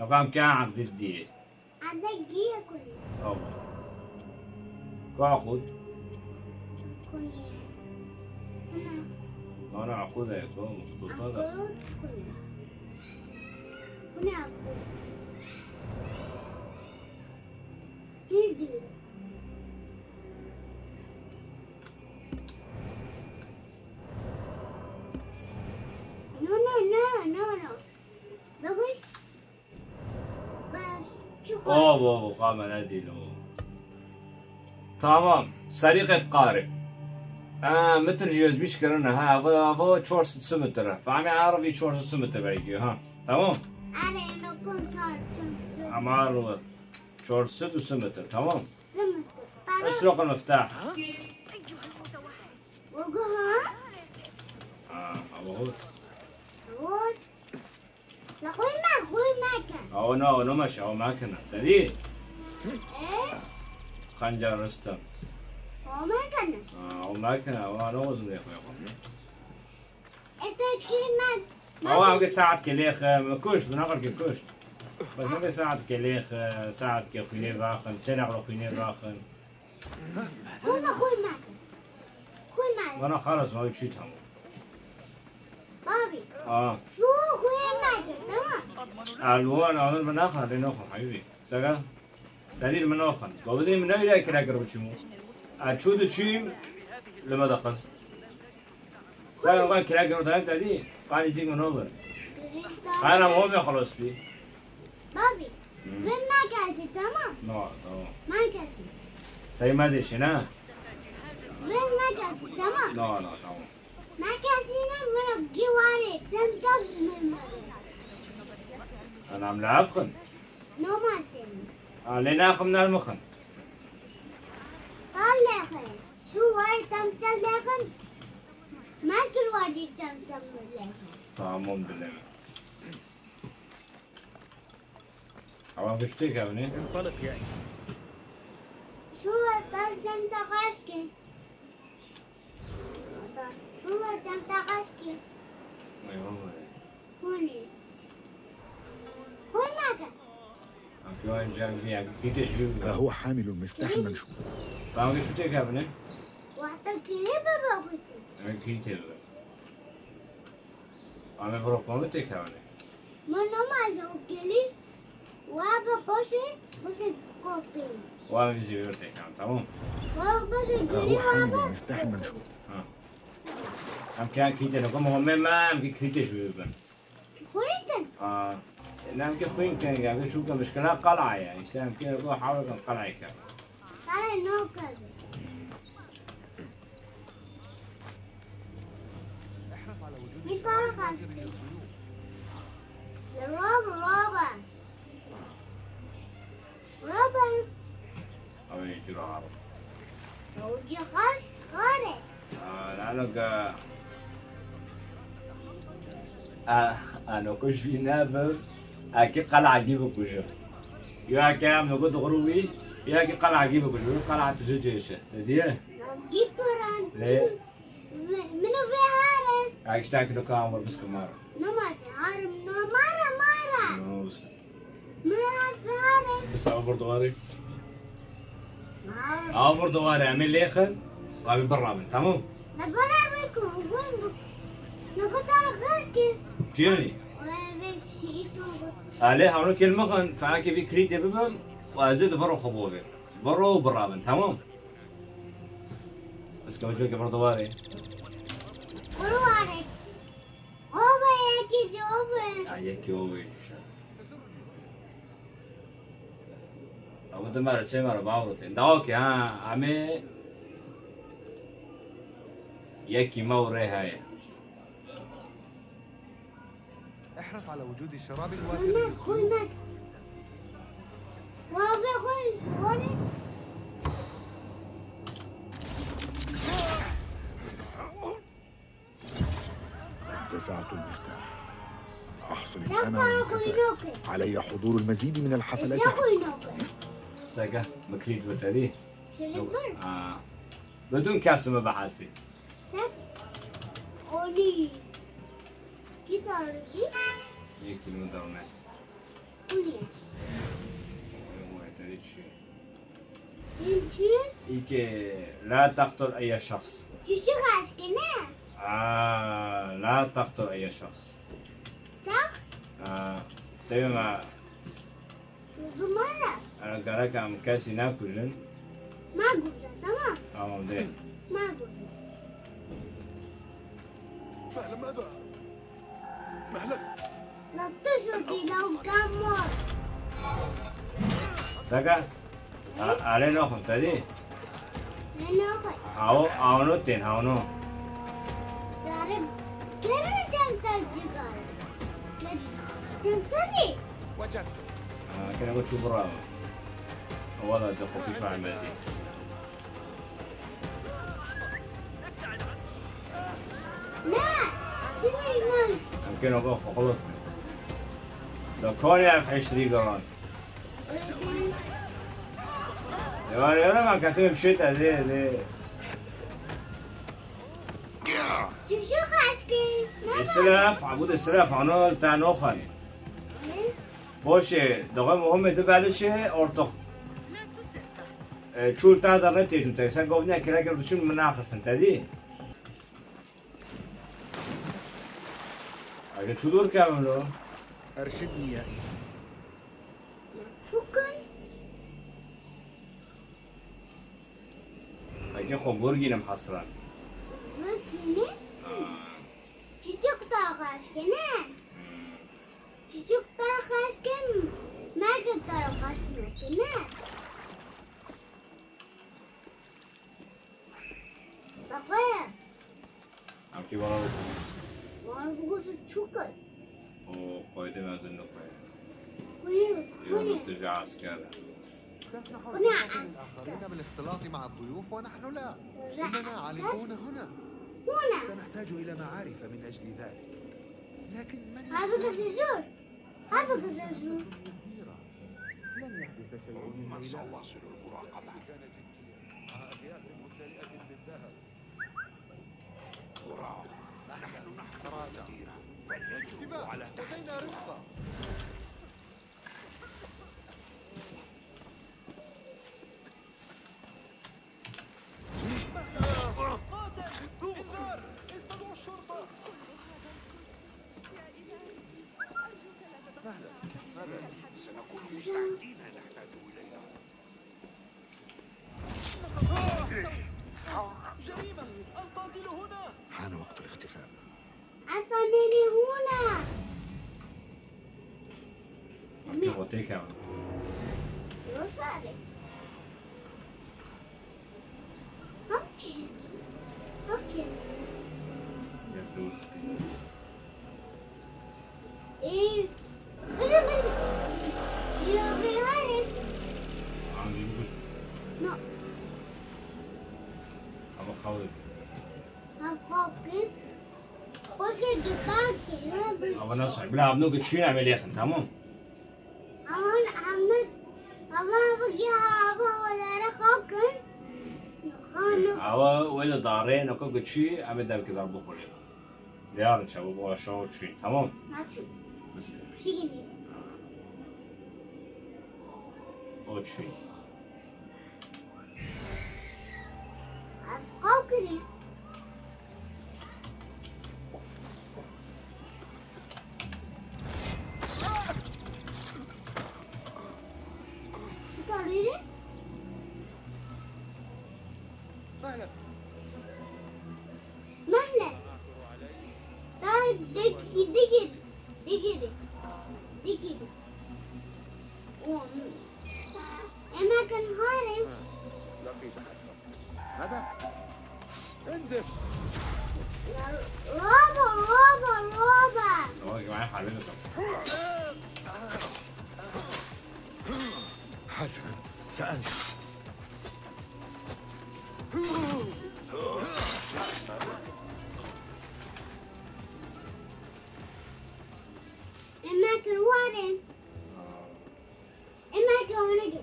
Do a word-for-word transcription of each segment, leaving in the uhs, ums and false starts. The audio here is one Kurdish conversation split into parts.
Bakalım kim Abdül diye. Abdül diye kuni. Tamam. Ku Akut? Kuni. Sana. Ana Akut da yok oğlum. Sultan da. Akut kuni. Kuni Akut. Neydi? No, no, no, no, no. Bakın. Bas, çok Oo, oo, oo, qame nedîno. Tamam. Serîqet qari. Aa, mitir ji yüz beş kirine. Ha, bu, bu çor sed metre. Fahmi Arabi çor sed metre belki, ha. Tamam. Are, no, kon sar, çor sed. Ama Arabi çor sed metre, tamam. Sed metre. Para. اسرق المفتاح. Ogo, ha? Aa, ama o. Ogo. La xwe me, xwe me ke. Aw na, aw na meşe, aw me kene. Te dî? E? Xencer Ristem. Aw me kene. Aa, aw me kene, aw ne uzun diye xwe yapalım. Ete ki me. Aw em ke saet ke lêxe, me kuşt, bi naqil ke kuşt. Bes em ke saet ke lêxe, saet ke xwînê vaxin, sê naqil xwînê vaxin. Xwe me, xwe me. Xwe me. Bana xalas, ma çi tamam. Babî. Aa. Şu xwe me, tamam. Elwan, alın bana xalas, ne xwe, habibi. Sega. Te dî li min naxin. Gavê min newî re kira kir biçim. A çû diçîm li me dixist. Sen ulan kira kir te dî. Qanî cîk min nabir. Qana hom ya xelas bî. Babî. Hmm. Vê me kesî, tamam. No, tamam. Me kesî. Sey me dêşe, ne? Vê me kesî, tamam. No, no, tamam. Me kesî ne, min gî warê, tem tem min me. Ana em li ev xin. Nomasên. A, lê naxim nermixin. Tal lêxin. Şu way tam tal lêxin. Melkir wacî tam tam lêxin. Tamam, dileme. Ama güçlü kevni. انطلق يا Şu way tam tam da kaşki. Şurada çanta kaşki. Vay vay vay. Huni. Huni ka. Am piwan cem bir, bir kite şu. ها هو حامل المفتاح المنشور. Tamam, şu tek abi ne? Wahta kile baba kutu. Evet, kite baba. Ama bırakmamı tek abi ne? Min namazê û gelî we bi paşê, paşê kopî. Wa min zî wê tekan, tamam. Wa bi paşê gelî we bi. Ha. Em ke kîte ne, kom me, me em ke kîte ji wê bin. Xwîn kin. Ha. Ne em ke xwîn kin, ya ke çûke mişkila qala ye. İşte em ke ko hawle kin qala ye. Qala no kin. Min tara kaçtı. Rob, roba. Roba. Abi, cüra abi. Roji kaç, kare. Aa, nano ga. Aa, ano kuş bir ne bu? Aki qala gibi kuşu. Ya ki em nugu doğru wi, ya ki qala gibi kuşu. Qala tüzü ceşe. Dedi ye? Gibi paran. Ne? Min vê hare. Ay, işte ki dokan var, biz kumar. Namaz harim, namara, mara. Namaz. Min vê hare. Biz avur duvarı. Avur duvarı, emin lêxin. Abi bırra bin, tamam. Ne bırra bin ku, gun bu. Ne kadar kız ki. Tiyoni. Ve şiş mi bu? Ale hanu kelmexin, faake bir krite bibim. Ve azid vırra xubovim. Biro û birabin, tamam? Ez kewceke vir diwarê. Vir warê. Ove yekî jî ove. Ha, yekî ove jî şer. Ama di mere, sê mere bavro tên. Da okey, ha, amê yekî me û rê heye. احرص على وجود الشراب الوافر للضيوف. Xwîn mek. Wa vê xwîn, xwîn. انتزعت المفتاح. أحصل الآن على المكافآت. علي حضور المزيد من الحفلات. Sege, mikrît bi te dî. Aa. Bidûn kes mi bihesî. Tek. Olî. Yek kilometre ne? Hûn ê. Hûn ê te dî çi? Hûn çi? Î ke la taqtul eyye şexs. Çi çi xaskine? Aa, la taqtul eyye şexs. Tax? Aa, tevî ma Bi mala. Ere gerek em kesî nekujin. Ma guje, tamam. Tamam de. Ma guje. مهلا أبا. مهلا. La tu şodî, la gamor. Saka. A, ale noxin, te dî? Ne noxin? Awo, awno tên, awno. Yare, kere tem te dî gar. Tem te dî? وجدت. Ha, kene go çû bira. Wala de kopî şahimeti. Ne? Bilmiyorum. Em kene go xelos. Da kone ev heşrî garan. Yare, yare, ma ketime bir şey te, de, de. Tuşu kaskı. Silaf, abu de silaf, ano ta noxan. Boşe, doğru muhim de belişe ortak. E, çul ta da ne tecrüte. Sen govne kira kira düşün münakasın, te dî? Aga çudur kevin lo. أرشدني يا إيثان. Şükür. Eke xwe burgînim hesran. Burgînim? Ha. Çiçek tarxaskine. Hmm. Çiçek tarxaskine. Merkez tarxaskine. Baba. Em kî bala bikin. Wan biguşi çûkir. O qayde mezin li xwe. Kunî, Yewm kunî. Tija esker. Kunî esker. بالاختلاط مع الضيوف ونحن لا. Tija esker. إننا عالقون هنا. Hûna. سنحتاج إلى معارف من أجل ذلك. لكن من يحتاج؟ Abi kızı şu. Abi kızı şu. لن يحدث شيء. هم سواصل المراقبة. مع أكياس ممتلئة بالذهب. غراب، نحن نحكم المدينة، فليجروا على تحقيق. لدينا رفقة. قاتل! انذار! استدعوا الشرطة! مهلا، مهلا. سنكون مستعدين إذا احتاجوا إلينا. جريمة! القاتل هنا! حان وقت الاختفاء. القاتل هنا! Okey, okey, Kevin. Yok, abi. Okey. Okey. Ya, dur, sıkıntı. Ee, bili, bili. Yok, bili, hayır. Anlayayım, dur. No. Ama kalır. Hem kalkayım. Başka bir bak, ya, bir Ama nasıl? Bila abno geçiyor ama lehim, tamam. Aman Ahmet, ama bak ya, abi, onlara kalkın. Hanım. Awa wê li darê noko giçî, em ê devkê dar bixwînin. Diyar çabu bu aşağı çî. Tamam. Naçu. Biskit. Şigini. O çî. Ev qew kirî. Tarîrî. Mehle. Daha digi-, digir. Digir. Digir. Onu. Ema kan hare. لقيت حقك. هذا. انزل. Robo, robo, robo. Tamam, ki ben hallederim. حسنا، سأنزل. Ema kan hare. Ema ki ona git.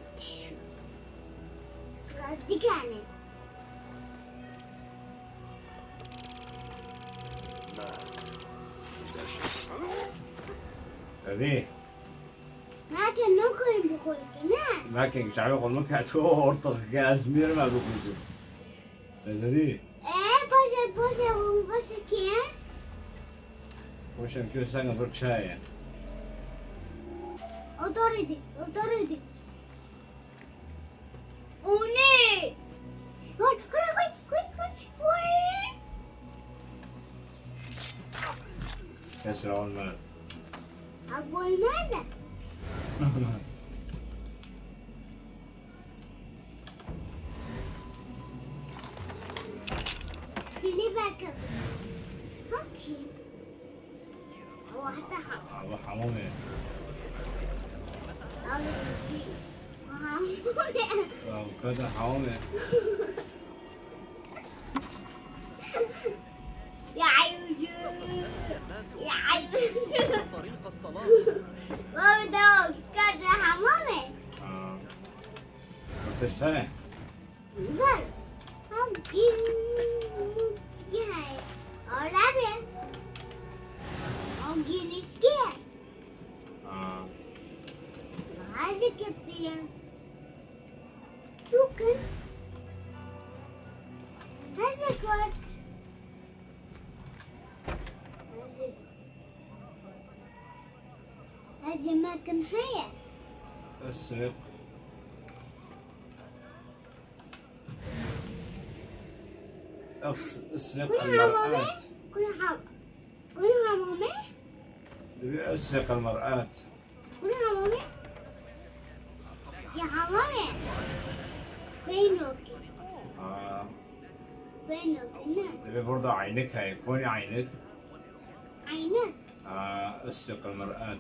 Dikane. Hadi. Nakarî bixwînî, ne? Belkî şe'rê xwe min ketibo ortixê, ez mîrim ez bixwînim. Ezerî. Ee, paşê, paşê, hûn paşê kê? Paşê kê, sen bir çay ye. Otur idi, otur idi. O ne? Koy, koy, koy, koy, koy. Oy. Kes olmaz. Ha, koymaz da. Şöyle bakın. Bakayım. Ama hatta ha. Abi hamam ya. Abi, hamam. Ya bu kadar hamam ya. يا عيوجو. يا عيوجو. طريق الصلاة. Baba, da çıkardı hamamı. Ha. Kurtulsana. Güzel. Ham gel. Gel. Öyle bir. O gelişki. Ha. Hadi gittim. Çok. Hadi gör. Hadi. Hadi, mekan heye. السرق. اغس-، اسرق المرآة. Kul ham-, kul hamamı? Debi اسرق المرآة. Kul hamamı? Ya hamamı? Beynoki. Ha. Beynoki, ne? Debi burada aynak heye. Koni aynak? Aynak. Ha, اسرق المرآة.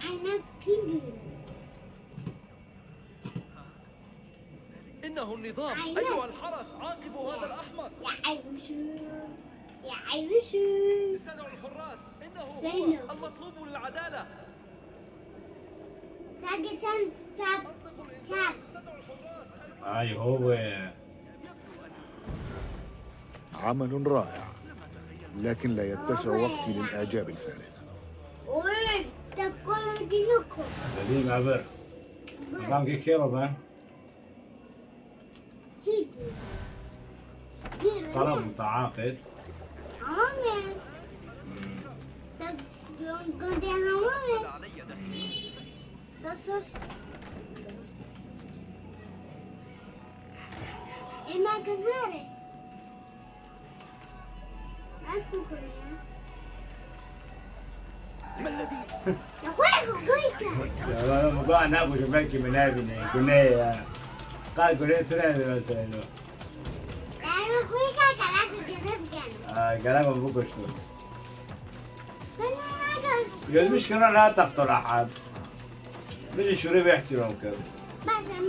Aynak kimdir? إنه النظام. أيها الحرس، عاقبوا هذا الأحمق. يا عيوشو. يا عيوشو. استدعوا الحراس. إنه هو المطلوب للعدالة. Çak, çak, çak, çak. Ay hove. عمل رائع، لكن لا يتسع وقتي للإعجاب الفارغ. Oy, takol dinoko. Selim, haber. Tamam, ki kero ben. Hiç. Bir طلب ne? متعاقد. Tamam ya. Hmm. Tak-, gö-, gönder tamam ya. Hmm. Nasıl? Ema kan hare. Aku kunya. ما الذي؟ Ya koy, koy ka. Ya lan, bu kadar ne bu, belki mi ne bileyim, güney ya. Kal güney tren mesela. Ya koy ka, kalas gidip gel. Aa, gelen mi bu koştu? Ben ne yapacağım? Yürümüş kere la taktul ahad. Bir de şuraya bir ihtiram kır. Bazen.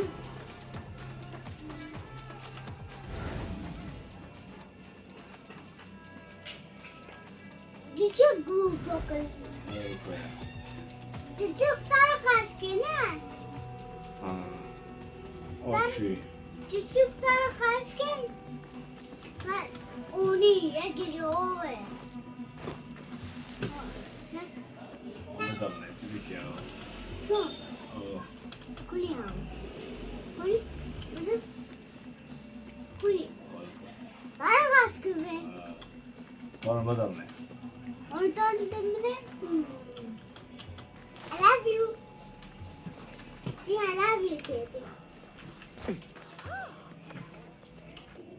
Çiçek bu bakın. Evet, bayağı. Çiçek tarı kaskene. Ha. O Tar-, şey. Çiçek tarı kaskene. Onu ya gece o ve. Sen Onu da mı? Tabii ki ya. Yok. Oh. Kuli ya. Kuli. Bizim Kuli. Para kaskı be. Para mı da mı? Onu da mı? I love you. See, I love you, baby.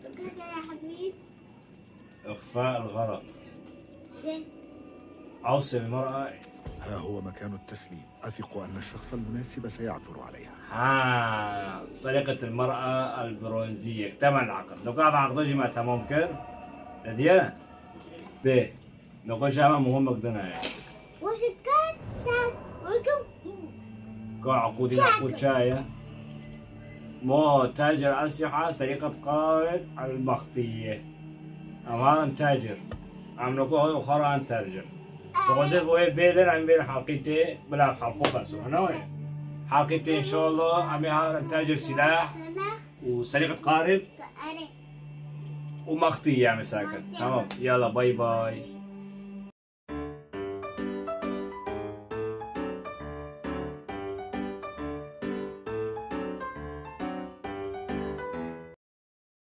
Because I have you. إخفاء الغرض. ليه؟ أوصي المرأة. ها هو مكان التسليم. أثق أن الشخص المناسب سيعثر عليها. ها، سرقة المرأة البرونزية. اكتمل العقد. لو كان عقده جمع تمام كر. هدية؟ به. Nexweşa me muhimek dina ye. Wişik ket, sek, wikû. Ka eqûdî Çek. Eqûd çaye. Mo tacir esiha serîqet qawil el baxtiye. Em harin tacir. Em nexwe hoy xwe ran tacir. Dixwazê voyê bêlin em bêlin halqî tê, bila halqo xesu. Ne wê? Halqî tê inşallah em ê harin tacir silah. Silah. û serîqet qarib Qarib. Û maxtî ya misakin. Tamam. Yala, bay bay.